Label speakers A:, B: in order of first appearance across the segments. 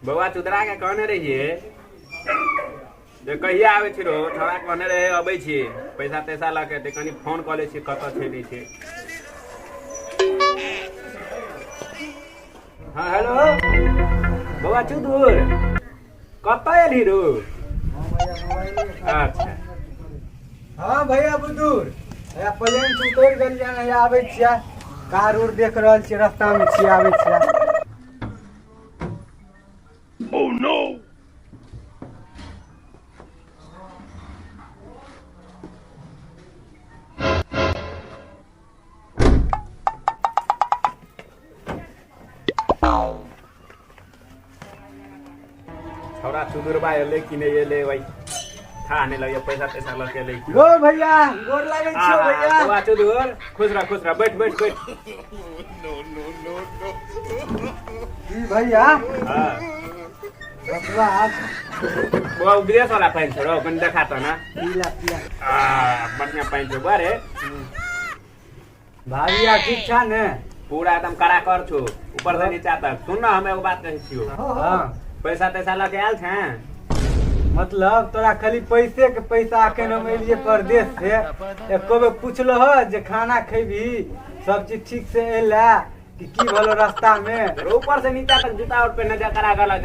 A: बौआ चुदरा के कहने रहिए जे कहिया आबै छी रो, छोड़ा कहने रहे अबै छी पैसा तैसा लऽ के, तऽ कनि फोन कऽ लै छी कतऽ छै नहि छै। हाँ हेलो बौआ चुदुर, कतऽ एलही रो? अच्छा
B: हाँ भैया बुदूर, भैया प्लेन से उतर गेलियै, हैया आबै छियै, कार उर देख रहल छियै, रास्ता में छियै, आबै छियै।
A: छौड़ा चुदुरबा एलै कि नहि एलै, भाइ थाह नहि लगैया, पैसा तैसा लऽ के एलै कि?
B: गो भैया, गोर लागै छियौ भैया।
A: बौआ चुदुर, खुश रह, खुश रह, बैठ बैठ बैठ।
B: की भैया?
A: हाँ
B: बसवा।
A: बौआ, विदेश वाला पानि छोड़ो, कनि देखा तऽ ने।
B: पीला पीला।
A: आ, बढ़िया पानि छौ बा रे।
B: भाभी ठीक छा ने?
A: पूरा एकदम कड़ा कर छौ ऊपर से नीचा तक। सुन ना, हम एगो बात कहै छियौ।
B: हाँ।
A: पैसा तैसा लऽ के आयल छें?
B: मतलब तोरा खाली पैसे के पैसा। अखन हम एलियै परदेश से, एको बेर पुछलो ह जे खाना खेबही, सब चीज ठीक से एला कि की भेलो रास्ता में?
A: ऊपर से नीचा तक जूता और पेन करा के लग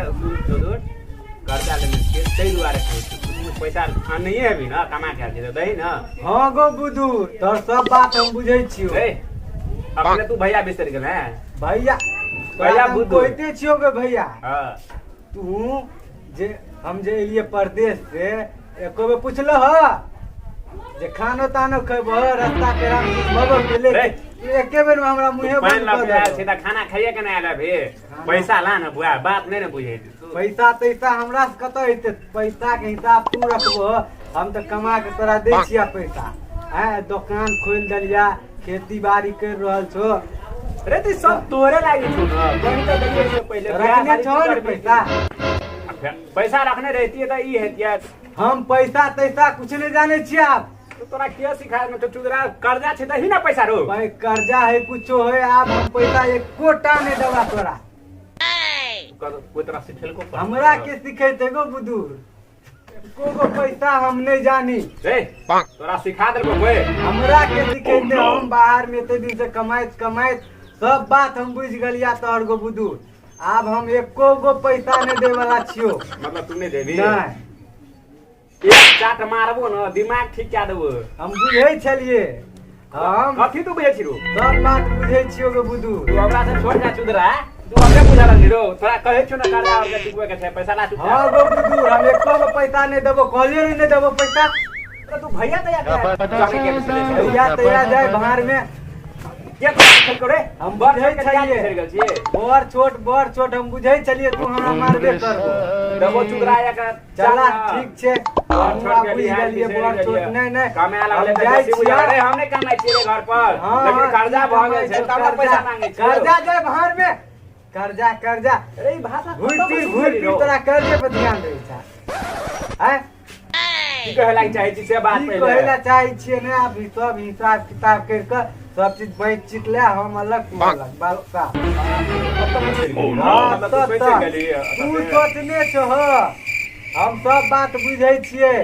A: कर्जा लेने छियै, ताहि दुआरे कहै छी। तू पैसा आनैये हेबी ना, कमा के आयल छी तऽ दही ना।
B: हाँ गो बुधू, तोर सब बात हम बुझै छियो।
A: ए, अपने तू भैया बिसरि गेल हैं?
B: भैया
A: भैया
B: हम
A: बुधू।
B: कहते छियो गे भैया।
A: हाँ।
B: तू जे हम जे एलियै परदेश से, एको बेर पुछलो ह जे खानो तानो खेबो, रास्ता पेरा में कुछ भबो केले?
A: रे।
B: तू एके बेर में हमरा मुँहे
A: पानि
B: बंद
A: लऽ
B: कऽ
A: के आयल
B: देलहो।
A: छी तऽ खाना खाइए के नहि आयल अभी? पैसा ला ने बुआ, बात नहि ने बुझै छी तू।
B: पैसा तैसा हमरा से कतऽ हेतै? पैसा के हिसाब तू रखबो, हम तऽ कमा के तोरा दै छियै पैसा। आँय, दोकान खोलि देलिया, खेती बाड़ी करि रहल छो।
A: रे तऽ ई सब तोरे लागि छौ ने, कहि तऽ देलियै से पहिले बियाह
B: रखने
A: शादी
B: छहो ने
A: करबही।
B: पैसा?
A: आ फेर पैसा रखने रहितियै तऽ ई हेतियै?
B: हम पैसा तैसा कुछ नहीं जाने छियै आब।
A: तो तोरा के सिखाय में? तो चुदरा, कर्जा छै दही ना पैसा रो।
B: भाई, कर्जा है कुछो है, आब हम पैसा एकोटा नहीं देबा तोरा।
A: कोई तोरा सिखेलको?
B: हमरा के सिखेते गो बुदूर? एको गो पैसा हम नहीं जानी।
A: रे, तोरा सिखा देलको कोई?
B: हमरा के सिखेते? हम बाहर में एते दिन से कमाइत कमाइत सब बात हम बुझ गेलिया तोहर गो बुदूर। आब हम एको गो पैसा नहीं दे वाला छियो।
A: मतलब तू नहीं देबी?
B: नहीं।
A: एक चाट मारबो न, दिमाग ठीक कए देबो।
B: हम बुझै छलिए हम।
A: कथी तू बुझै छी रो?
B: सब बात बुझै छियो गो बुदूर।
A: तू हमरा से छोड़ जा चुदरा, तू हमरे बुझा लगली रो। तोरा कहै छियो ने, कर्जा और के चुकबै के छै, पैसा ला चुकता।
B: हाँ गो बुदूर, हम एको गो पैसा नहीं देबो, कहलियो नहीं, नहीं देबो पैसा।
A: तो तू भैया तैया के जाने के बिसरे छै?
B: भैया तैया जाय बाहर में।
A: के तोरा सिखेलको रे?
B: हम
A: बड़
B: बुझै
A: छोट के बियाह
B: छलियै।
A: बिसरि गेल छियै।
B: बड़ छोट, बड़ छोट, हम बुझै छलियै तू हमरा मारबे करबो।
A: देबो चुदरा एक।
B: चला, ठीक छै,
A: बड़ छोट
B: हम
A: के
B: बुझि
A: बियाह
B: गेलियै।
A: बिसरि
B: बड़ छोट
A: गेलियै।
B: नहि नहि,
A: कमाए लगलै
B: हम
A: तऽ
B: जाइ
A: बेसी बुझा
B: छियै।
A: रे, हम नहि कमाइ छियै रे घर पर।
B: हाँ,
A: लेकिन
B: हाँ,
A: कर्जा भऽ गेल छै तब ने पैसा मांगै छियौ।
B: कर्जा, जाय बाहर में, कर्जा कर्जा।
A: अरे, ई भाषा
B: घुरि
A: कतऽ
B: फिर
A: से
B: घुरि
A: सिखली
B: फिर
A: रौ?
B: तोरा कर्जे पर ध्यान दै छै आँय?
A: की कहै लागी चाहै छी से बात
B: की
A: पहिले।
B: कहै लए चाहै छियै ने, आब ई सब हिसाब किताब करि कऽ सब चीज बाँटि चिट ले, हम अलग तू अलग, बात साफ। हाँ,
A: मतलब तू
B: तब
A: सोचि
B: तब।
A: गेली।
B: तू सोचने छह, हम सब बात बुझै छियै।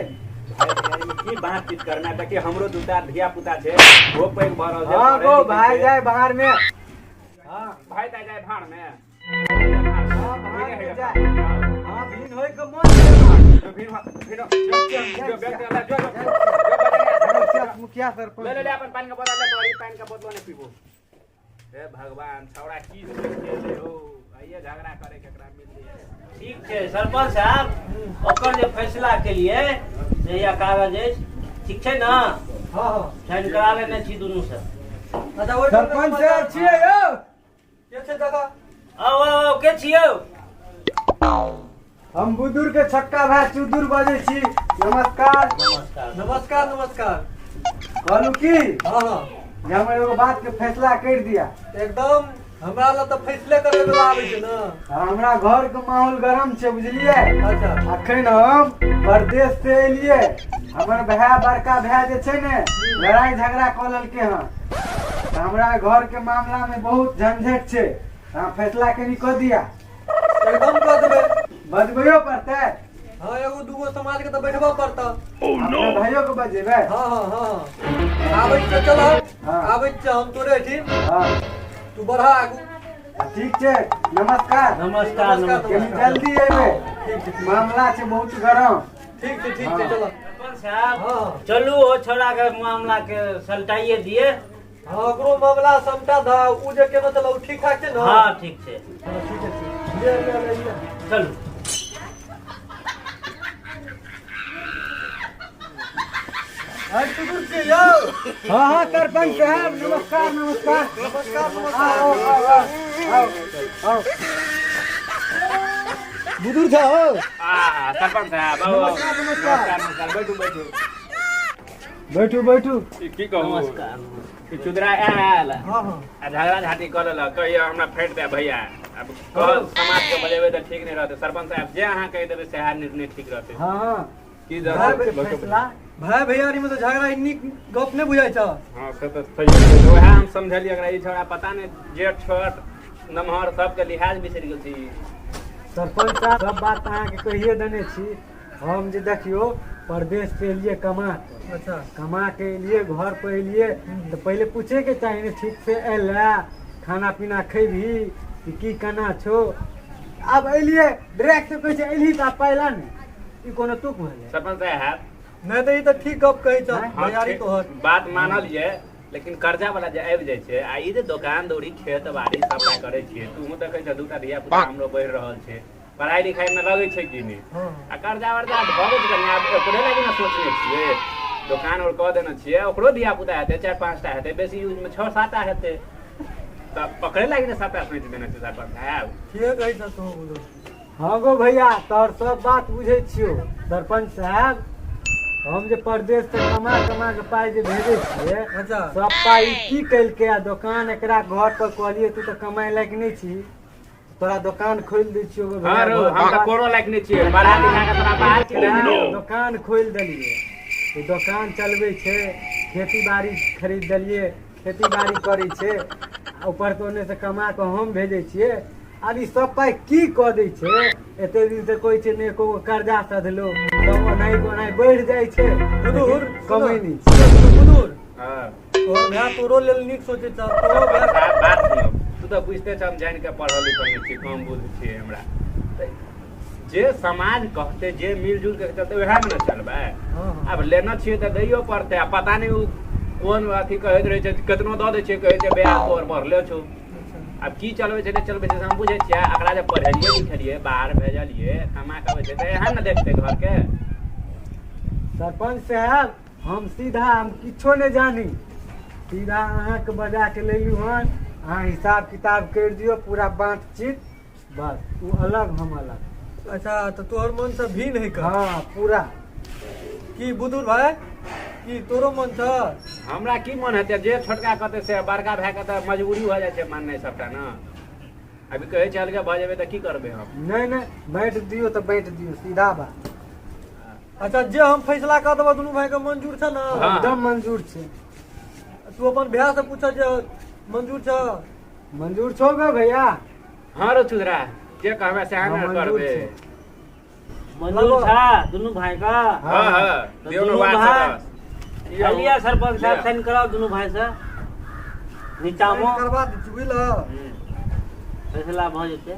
A: की बातचीत करना? देखिए, हमरो दूटा धिया पुता छै, ओ पैघ भऽ रहल छै,
B: हाँ
A: पढ़ै
B: गो
A: लिखै
B: भाय
A: छै।
B: जाय बाहर में, हाँ।
A: भाय ताय जाय भाड़ में।
B: हाँ, भाड़ में जाय। हाँ, भिन होय के मन छै।
A: जो भिन भिन, जो जो बैग जो जो जो।
B: मुखिया, मुखिया सरपंच।
A: ले ले ले, अपन पानी का बोतल ले, तो पानी का बोतल नहीं पीबो। हे भगवान, छौड़ा की सोच के ले हो, आइए झगड़ा करे केकरा मिल लिए।
C: ठीक छै सरपंच साहब, ओकर जे फैसला के लिए जहिया कागज अछि, ठीक छै ने?
B: हाँ हाँ।
C: साइन करा लेने छी दुनू से।
D: अच्छा, ओहि
B: सरपंच साहब छियै यौ?
D: के छै काका?
C: आउ आउ आउ, के छियौ?
B: हम बुदुर के छक्का भाई चुदुर बजै छी, नमस्कार।
C: नमस्कार।
D: नमस्कार नमस्कार।
B: कहलू की
D: हाँ हाँ
B: जे हमर एगो बात के फैसला कर दिया।
D: एकदम, हमरा लग तऽ फैसले करे वाला आबै छै ने।
B: हमरा घर के माहौल गरम छै, बुझलियै?
D: अच्छा।
B: अखन हम परदेश से एलियै, हमर भाय, बड़का भाय जे छै ने, लड़ाई झगड़ा कऽ लेलकै हन, तऽ हमरा घर के मामला में बहुत झंझट छै, अहाँ फैसला कनि कऽ दिया।
D: एकदम कऽ देबै।
B: बजबैयो पड़तै।
D: हाँ एगो दूगो समाज के तो बैठबा पड़ता।
B: अपना भाइयों के बजेबै।
D: हाँ हाँ हाँ आबै छै, चल आबै छै हम तोरे एठिन।
B: हाँ
D: तू बढ़ा आगू।
B: ठीक छै, नमस्कार।
C: नमस्कार
B: कनी जल्दी एबै, मामला छै बहुत गरम।
D: ठीक छै ठीक छै, चल
C: सरपंच साहब। चलू ओ छोड़ा के मामला के सलटाइए दिए।
D: हाँ ओकरो मामला समटा दा, उ जे केना चल उ ठीक ठाक छै ना?
C: हाँ ठीक छै।
D: हाँ ठीक छै, ले ले ले ले
C: चलू।
D: अरे सुधीर जी यौ।
B: हाँ हाँ सरपंच साहब नमस्कार नमस्कार।
D: नमस्कार नमस्कार।
B: आओ आओ आओ आओ
D: बुजुर्ग था हो।
A: सरपंच साहब
B: नमस्कार नमस्कार।
A: नमस्कार, बैठू बैठू
B: बैठू बैठू।
A: की कहू,
C: नमस्कार।
A: चुदरा आयल
D: हाँ हाँ
A: आ झगड़ा झाटी कऽ लेलक, कहियो हमरा फेट दे भैया। अब कह समाज के बजेबै तऽ ठीक नहि रहतै। सरपंच साहब जे अहाँ कहि देबै सएह निर्णय ठीक रहतै।
B: हाँ
A: की
B: फैसला
D: भाई भैयारी में तो झगड़ा नीक गप नहीं बुझाइ छ।
A: हाँ से तऽ सही छै, वएह हम समझलियै। एकरा ई झगड़ा पता नहि जेठ छोट नमहर सबके लिहाज बिसरि गेल छी।
B: सरपंच साहब सब बात अहाँके कहिए देने छी। हम जे देखियो परदेश से एलियै कमा के,
D: अच्छा
B: कमा के एलियै घर पर एलियै तऽ पहिले पूछे के चाही ने ठीक से एला, खाना पीना खेबही कि की केना छौ। आब एलियै डायरेक्ट कहै छै एलही तऽ आब पाइला ने, ई कोनो तुक भेलै?
A: सरपंच साहब
D: नहि तऽ ई तऽ ठीक गप कहै छ भैयारी तोहर
A: बात मानल ये, लेकिन कर्जा वाला जे आबि जाइ छै आ ई जे दोकान दौरी खेत बाड़ी सबटा करै छियै, तूहू देखै छ दूटा धिया पुता हमरो बढ़ि रहल छै, पढ़ाई लिखाई में लगै छै कि नहि। आ कर्जा वर्जा भऽ गेल कनि, आब ओकरे लागि ने सोचने छियै, दोकान और कऽ देने छियै, ओकरो धिया पुता हेतै 4-5 टा हेतै, बेसी यूज में 6-7 टा हेतै, तऽ पकड़े लागि ने सबटा सोचि देने छै सरपंच साहब।
D: ठीके कहै छ तू।
B: हाँ गो भैया तोहर सब बात बुझै छियौ सरपंच साहब। हम जे परदेश से कमा कमा के पाइ जे भेजै छियै,
D: अच्छा
B: सब पाइ की केलकै आ दोकान एकरा घर पर कहलियै तू तऽ कमाइ लायक नहि छी, तोरा दोकान खोलि दै छियौ।
A: हाँ रो, हम तऽ कोनो लायक नहि छियै, पढ़ा लिखा के तोरा बाहर के
B: दोकान खोलि देलियै, दोकान चलबै छै, खेती बाड़ी खरीद देलियै, खेती बाड़ी करै छै, ऊपर से ओन्ने से कमा कऽ हम भेजै छियै। आब ई सब पाइ की कऽ दै छै? एते दिन से कहै छै ने एको कर्जा सधलो तब ओनाही ओनाही बढ़ि जाइ छै, कमै नहि छै।
D: तोहर भाय तोरो लेल नीक सोचै छ, तोरो भाय
A: बात सुनो, तू तऽ बुझिते छ हम जानि कऽ पढ़ल लिखल नहि छी, कम बुझ छियै हमरा। जे समाज कहते जे मिलजुल के चलते वएह में ने चलबै। आब लेना छियै तऽ दैयो पड़तै, आ पता नहि ओ कोन अथी कहैत रहै छै, केतनो दऽ दै छियै कहै छै ब्याज तोहर बढ़ले छौ। आब की चलबै छै नहि चलबै छै से हम बुझै छियै। एकरा जे पढ़ेलियै लिखेलियै बाहर भेजलियै कमा के अबै छै तऽ एहन ने देखतै घर के।
B: सरपंच साहब हम सीधा हम किछो नहि जानी, सीधा अहाँके बजा के लेलहुँ हन, अहाँ हिसाब किताब करि दियौ पूरा बातचीत, बस ओ अलग हम अलग।
D: अच्छा तऽ तोहर मन से भिन्न है का?
B: हाँ पूरा।
D: की बुदुर भाई की तोरो मन छ?
A: हमरा की मन हेतै, जे छोटका कहतै से, बड़का भाय के तऽ मजबूरी भऽ जाइ छै माननाइ सबटा ने। अभी कहै छै अलगे भऽ जेबै तऽ की करबै हम?
B: नहि नहि बाँटि दियौ तऽ बाँटि दियौ, सीधा बात।
D: अच्छा जे हम फैसला कऽ देबऽ दुनू भाई के मंजूर छ ने?
B: एकदम मंजूर छै।
D: तू अपन भैया से पूछ जे मंजूर छ?
B: मंजूर छौ गे भैया?
A: हाँ रो चुदरा, जे कहबै सएह ने करबै।
C: मंजूर छा दुनू भाई का?
A: हाँ हाँ दियौ ने बात।
C: चलिए सरपंच साहब साइन कराओ दुनू भाई से, नीचा में
D: करवा दी बुझल,
C: फैसला भऽ जेतै।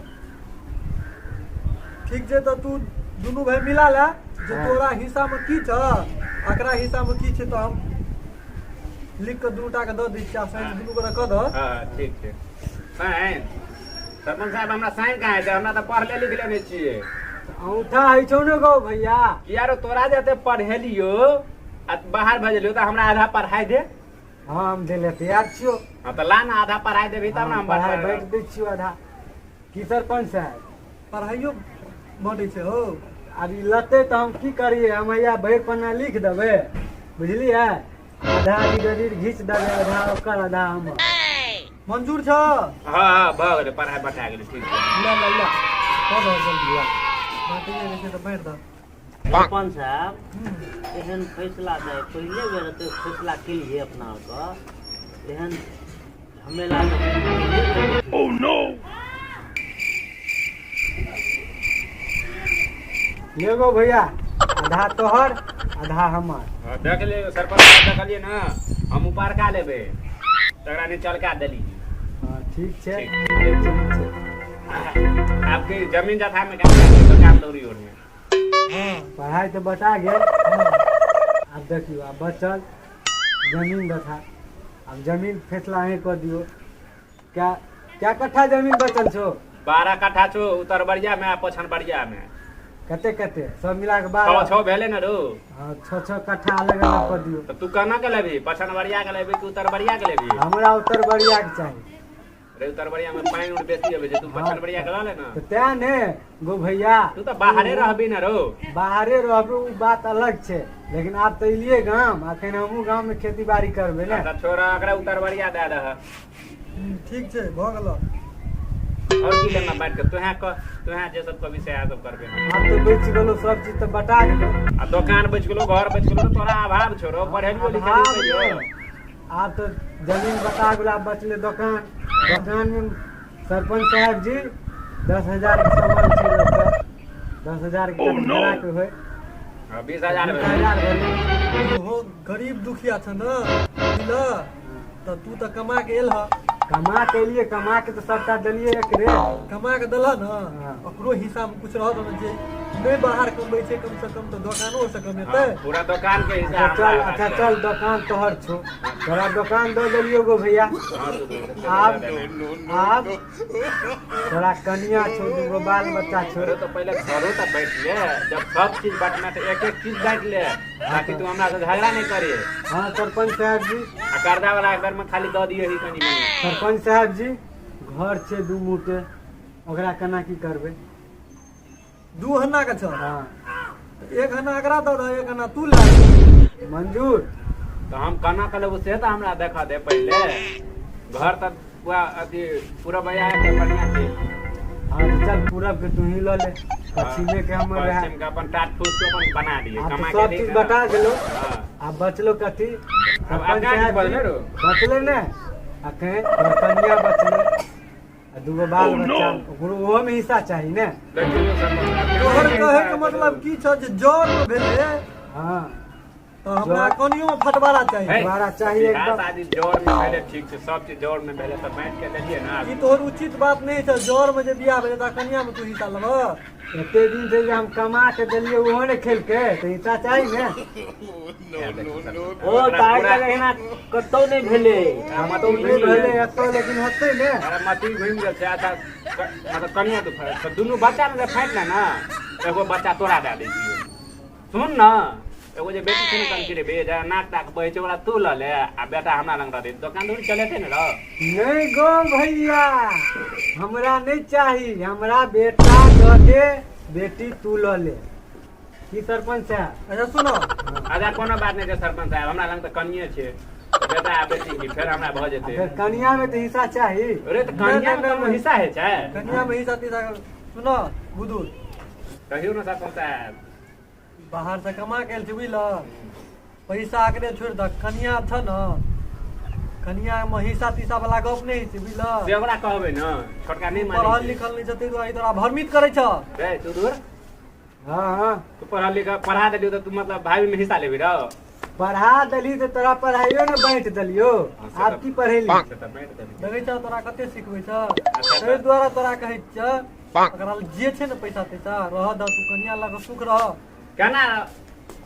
D: ठीक छै तऽ तू दुनू भाई मिला ले जे तोरा हिस्सा में की छ एकरा हिस्सा में की छै, तऽ हम लिख के दुनू टा के दऽ दै छियै, साइन दुनू गोरा कऽ दऽ।
A: हाँ ठीक छै। साइन सरपंच साहब हमरा साइन कहाँ हेतै, हमरा तऽ पढ़ले लिखले नहि छियै।
B: औंठा होइ छौ ने गौ भैया?
A: यारो तोरा जते पढ़ेलियो आ बाहर भेजलियो तऽ हमरा आधा पढ़ाई दे।
B: हाँ हम देले तैयार छियो।
A: हाँ तऽ ला ना आधा पढ़ाई देबही तब ना हम
B: पढ़ाई बाँटि दै छियो आधा। की सरपंच साहब
D: पढ़ाइयो बाँटै छै हो?
B: आब ई लतै तऽ हम की करियै, हम हैया भरि पन्ना लिख देबै बुझलियै, आधा गरीर घीच देबै, आधा ओकर आधा हमर।
D: मंजूर छ?
A: हाँ हाँ भऽ गेलै, पढ़ाई बटा गेलै। ठीक छै
D: ला ला ला कऽ दह जल्दी, बाँटैए नहि छै तऽ बाँटि दह।
C: सरपंच साहब एहन फैसला दे पहिले बेर एते फैसला केलियै अपना आरके, एहन झमेला।
A: Oh no!
B: लेगो भैया आधा तोहर आधा हमर।
A: देख ले सरपंच साहब, देखलिए ना हम ऊपर का लेबे तकरा निचलका देली।
B: हाँ ठीक छै, ठीक छै।
A: आपके जमीन जथा में काम तो काम दौड़ी और में
B: पढ़ाई तो बता गेल। आब देखियो आब बचल जमीन जथा, आब जमीन फैसला अहीं कऽ दियौ। क्या क्या कट्ठा जमीन बचल छौ?
A: 12 कट्ठा छौ उत्तर बरिया में आ पछन बरिया में।
B: कते कते सब मिला के 12
A: 6 भेले ना रो।
B: हाँ 6 6 कट्ठा अलग अलग कर दियो।
A: तो तू कना के लेबी, पछन बरिया के लेबी कि उत्तर बरिया के लेबी?
B: हमरा उत्तर बरिया के चाही।
A: रे उत्तर बरिया में पानी उड़ बेसी अबे छै, तू पछन बरिया के ल ले ना।
B: तो तें ने गो भैया,
A: तू तो बाहरे रहबी ना रो।
B: बाहरे रहबी उ बात अलग छै, लेकिन आब तो एलिए गाम, अखन हमहूँ गाम में खेती बाड़ी करबे ने।
A: त छोरा एकरा उत्तर बरिया दे दह।
D: ठीक छै भ गेल।
A: और की लेना बांट के तोहे क तोहे जे सब कवि से आ सब करबे।
B: आब तो बेच गेलो सब चीज तो बटा गेलो,
A: आ दुकान बेच गेलो घर बेच गेलो, तोरा अभाव छोरो पढ़ेलियो लिखेलियो।
B: आब तो जमीन बता गेलो, आब बचले दुकान। दुकान में सरपंच साहब जी 10,000 के सामान छै, 10,000 के करा के होय
A: 20,000
D: भेल। ओहो गरीब दुखिया छ न बुझल, त तू त कमा के एल ह।
B: कमा के लिए कमा के तो सबटा देलिए एकरे,
D: कमा के देलह न ओकरो हिस्सा में कुछ रहत न, जे नहीं बाहर कमबै छै कम से कम तो दुकानो से कमेतै।
A: पूरा दुकान के हिस्सा।
B: चल अच्छा चल दुकान तोहर छौ, तोरा दुकान दऽ देलियो गो भैया। आब आब तोरा कनिया छौ, दूगो बाल बच्चा छौ।
A: तो पहले घरो त बैठ ले, जब सब चीज बांटना तो एक एक चीज बांट ले, ताकि तू हमरा से झगड़ा नहीं करे।
B: हाँ सरपंच साहब जी,
A: आ कर्जा वाला एक बार में खाली दऽ दिए ही कनी मनी।
B: सरपंच साहब जी घर छै 2 मुँह के, ओकरा केना की करबै?
D: 2 हन्ना के छौ।
B: हाँ
D: 1 हन्ना एकरा दऽ दह, 1 हन्ना तू ले।
B: मंजूर।
A: तो हम केना के लेबो से तो हमरा देखा दे पहले। घर तक पूरा अथी पूरा बया के बढ़िया छै।
B: हाँ तो चल पूरब के तू ही ल ले, पश्चिमे के हमर रहे।
A: पश्चिम के अपन टाट फूस के अपन बना दिए, कमा के
B: सब चीज बता गेलो। आब बचलो कथी?
A: अब आगा बचले रो,
B: बचले ने अखन कन्या बचले आ दूगो बाल बच्चा, ओकरो ओहो में हिस्सा चाही ने।
D: तोहर कहे के मतलब की छ जे जर में भेले?
B: हाँ
D: तो हमरा कनियो में फटवारा चाहिए,
B: फटवारा चाहिए एकदम।
A: शादी जोर में भेले ठीक छै, सब चीज जोर में भेले त बांट के देलिए ना।
D: ई तोहर उचित बात नहीं छै, जोर में जे बियाह भेले त कनिया में तू हिस्सा लेबह।
B: एते दिन से जे हम कमा के देलिए ओहो ने खेलके, त हिस्सा चाही ने।
C: ओ ताइ तक एना कतौ नहीं भेले,
B: कतौ नहीं भेले एतौ, लेकिन होतै ने।
A: अरे मती घुमि गेल छै। अच्छा मतलब कनिया तो फाट दुनू बच्चा ने फाटि ले ना, एगो बच्चा तोरा दए दै छियौ। सुन न, एगो जे बेटी छै ने कनकी रे बे, जे नाक ताक बहै छै ओकरा तू लऽ ले, आ बेटा हमरा लग रहतै, दोकान दौरी चलेतै ने रौ।
B: नहीं गो भैया हमरा नहीं चाही, हमरा बेटा दऽ दे, बेटी तू लऽ ले। की सरपंच साहब?
D: अच्छा सुनो,
A: अच्छा कोनो बात नहीं छै सरपंच साहब, हमरा लग तऽ कनिये छै, बेटा आ बेटी की फेर हमरा भऽ जेतै।
B: फेर कनिया में तऽ हिस्सा चाही।
A: अरे तऽ कनिया में कोनो हिस्सा होइ छै?
D: कनिया में हिस्सा तिस्सा। सुनो बुदुल,
A: कहियौ ने सरपंच साहब।
D: बाहर से कमा के आयल छै बुझल, पैसा आकरे छोड़ि दह, कनिया छ न, कनिया में हिस्सा तिस्सा वाला गप नहीं छै बुझल।
A: से ओकरा कहबै न, छोटका नहीं मानै
D: पढ़ल लिखल नहीं छै ताहि दुआरे तोरा भ्रमित करै छ।
A: रे तू दूर।
B: हाँ हाँ
A: तू पढ़ल लिखल पढ़ा देलियौ तऽ तू मतलब भाई में हिस्सा लेबी रौ?
B: पढ़ा देली तऽ तोरा पढ़ाइयो ने बाँटि देलियौ, आब की पढ़ेली?
D: देखै छ तोरा कते सिखबै छ, ताहि दुआरे तोरा कहै छियौ ओकरा जे छै ने पैसा तैसा रह दह, तू कनिया लऽ कऽ सुख रह।
A: केना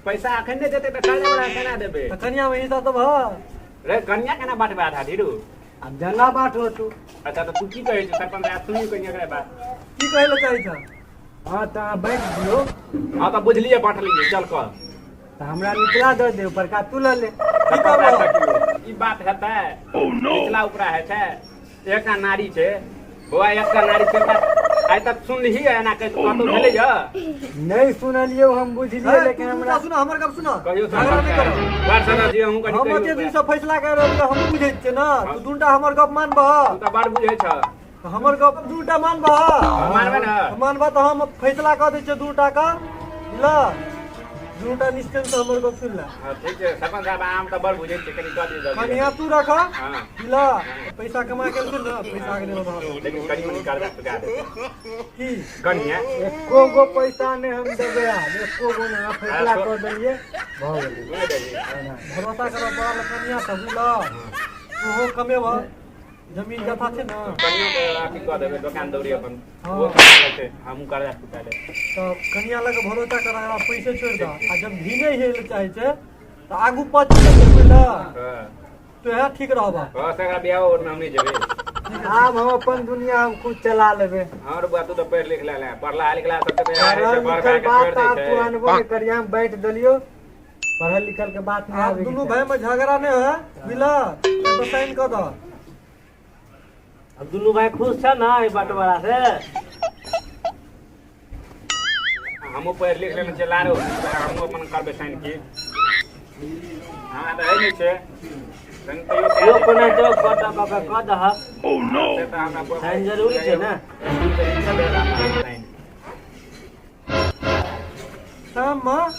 A: पैसा अखन नहि देतै तऽ कर्जा वाला केना देबै?
D: तऽ कनिया में हिस्सा देबह।
A: रे कनिया केना बाँटबै आधा धीरू?
B: आब जना बाँटहो तू।
A: अच्छा तऽ तू की कहै छ सरपंच साहब, सुनियौ कनि एकरे बात।
D: की कहै लए चाहै छ?
B: हाँ तऽ अहाँ बाँटि दियौ।
A: हाँ तऽ बुझलियै बाँटलियै, चल कह।
B: तऽ हमरा निचला दऽ दे, उपरका तू लऽ ले।
A: ई बात हेतै? निचला उपरा होइ छै, एकटा नारी छै बौआ, एकटा नारी छै। आइ तक सुनलिही एना कतौ भेलै य?
B: नहीं सुनलियौ हम, बुझलियै लेकिन हमरा
D: सुन, हमर गप सुन,
A: कहियौ
D: झगड़ा नहि करू।
A: बात सुन जी, अहूँ कनि
D: हम एते दिन से फैसला कर रहल हम बुझै छियै न, तू दूटा हमर गप मानबह।
A: तू तऽ बड़ बुझै छ।
D: हमर गप दूटा मानबह?
A: मानबै न।
D: मानबह तऽ हम फैसला कऽ दै छियै दूटा के, बुझलह? दुनूटा निश्चिंत से हमर गप सुन ले।
A: हाँ, ठीक छै सरपंच साहब, आम तऽ बड़ बुझै छियै, कनि कऽ दियौ जल्दी।
D: कनिया तू रख।
A: हाँ।
D: बुझला, पैसा कमा के एलखिन ने, पैसा के देबो भाव।
A: लेकिन कनि मनि कर्जा चुका देतै।
D: की?
A: कनिया।
B: एको गो पैसा नहि हम देबै आब, एको गो नहि। अहाँ फैसला कऽ देलियै, भऽ गेलै।
A: नहि देबही?
D: भरोसा करऽ पड़ल कनिया तऽ, बुझलऽ, ओहो कमेबह, जमीन जथा छै ने।
A: कनियो के अथी कऽ देबै, दोकान दौरी अपन।
D: हाँ।
A: ओहो कमा लेतै, हमहूँ कर्जा चुका लेबै।
D: तऽ कनिया लग भरोसा कर, एकरा पैसे छोड़ि दह, आ जब भी नहि हेल चाहै छै तऽ आगू पच जेतै, बुझलऽ।
A: हाँ।
D: तो इएह ठीक रहबह।
A: हाँ, से एकरा बियाहो ओरमे हम नहि जेबै।
B: आब हम अपन दुनिया हम खुद चला लेबै।
A: हाँ रे बुआ, तू तऽ पढ़ि लिख लेले, पढ़ला लिखला सबके तऽ इएह होइ
B: पढ़ल
A: छै, बड़
B: लिखल
A: भए के
B: बात
A: छोड़ि दै
B: आब तू
A: छै।
B: अनबो नहि करिया, हम बाँटि देलियौ, पढ़ल लिखल के बात नहि
D: आब
B: आबे के
D: दुनू
B: चाही।
D: भाई में झगड़ा नहि होय, बुझलऽ, एतऽ साइन कऽ दह।
C: अब दुनू भाई खुश छ ना एहि बंटवारा से?
A: हमहूँ पढ़ि लिख लेने छियै लारो, हमहूँ अपन करबै साइन। की हमरा तऽ होइ नहि छै तनि तैयो कए
C: यो
A: देबै।
C: कोना जो कऽ दऽ कऽ कऽ कऽ दहक।
A: से तऽ हमरा
C: साइन जरूरी छै ने।
A: साइन।
D: शाम में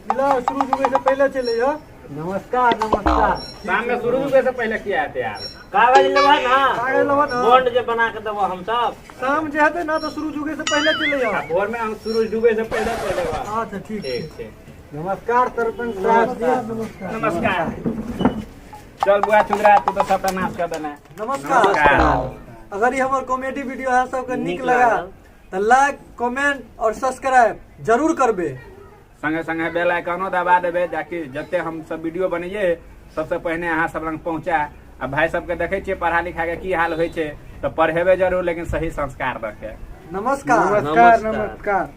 D: बुझलऽ, शुरू जुगे से पहिले चलि अइहऽ।
B: नमस्कार, नमस्कार।
A: शाम में शुरू जुगे से पहिले किया हेतै आब?
C: कागज लेबह ना?
D: कागज लेबह ने?
C: बॉन्ड जे बना के देबो हम सब।
D: शाम जे हेतै ने तऽ शुरू जुगे से पहिले चलि
A: आ
D: अइहऽ।
A: भोर में हम सूरज डूबे से पहिले चलि एबै।
D: अच्छा, ठीक।
A: ठीक छै।
B: नमस्कार सरपंच साहब जी।
D: नमस्कार।
A: नमस्कार। चल बुआ चुगरा, तू तऽ सबटा नाश कर देने।
D: नमस्कार।
A: नमस्कार।
D: अगर ये हमर कॉमेडी वीडियो अहाँ सबके नीक
C: नीक
D: लगा
C: लागल
D: तऽ लाइक, कमेंट और सब्सक्राइब जरूर करबे।
A: संगे संगे बेल आइकनो दबा देबै, जाकि जते हम सब वीडियो बनैये सबसे पहिने अहाँ सब लग पहुंचा। आ भाई सबके देखै छियै पढ़ा लिखा के की हाल होइ छै, तऽ पढ़ेबै जरूर, लेकिन सही संस्कार दऽ के।
D: नमस्कार।
B: नमस्कार।
C: नमस्कार।
B: नमस्कार।